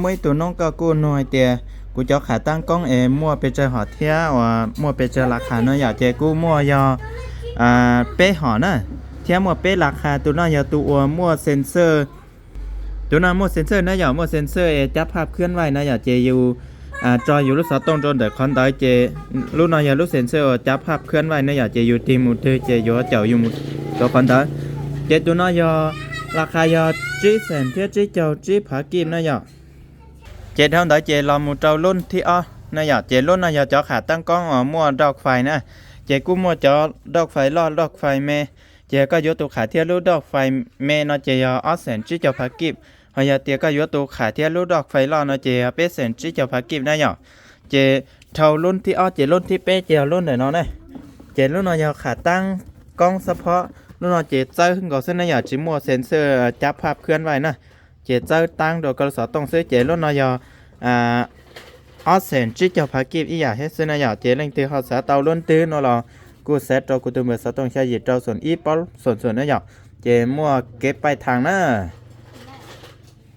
Muaj ib tug noob koj kuj nug hais tias kuv cov qham taab koob es muaj pes tsawg hom thiab uas muaj pes tsawg las khas no yom, ces kuj muaj yog peb hom na, thiab muaj peb las khas. Tus no yog tus uas muaj sensor, tus no muaj sensor na yom, muaj sensor es cab phaj khwb vaij na yom, ces yus tso yus lub xov tooj rau ntawm qhov ntawd ces lub no yog lub sensor uas cab phaj khwb vaij na yom, ces yus tig mus twg ces yuav caum yus mus rau qhov ntawd. Ces tus no yog las khas yog tsib xeem thiab tsib caug tsib phav kib na yom. Ces dhau ntawd ces los mus rau lub thib ob na yom, ces lub no yog cov qham taab koob uas muaj doj fais na, ces kuj muaj cov doj fais loj doj fais me. Ces yog koj yuav tus qham thiab lub doj fais me no ces yog ob xeem tsib caug phav kib, ho yog tias koj yuav tus qham thiab lub doj fais loj no ces yog peb xeem tsib caug phav kib na yom. Ces dhau lub thib ob ces lub thib peb ces yog lub ntawm no ne. Ces lub no yog qham taab koob xab phob, lub no ces txawb nkaus xwb na yom, tsis muaj sensor cab phaj khwb vaij na, ces txawb taab rau koj lub xov tooj xwb. Ces lub no yog ob xeem tsib caug phav kib ib yam thiab xwb na yom. Ces leej twg ho xav tau lub ntwg no los kuj xav rau kuv tus npawb xov tooj xya yim rau xoom ib plaub xoom xoom na yom, ces muaj kev paij thaam na.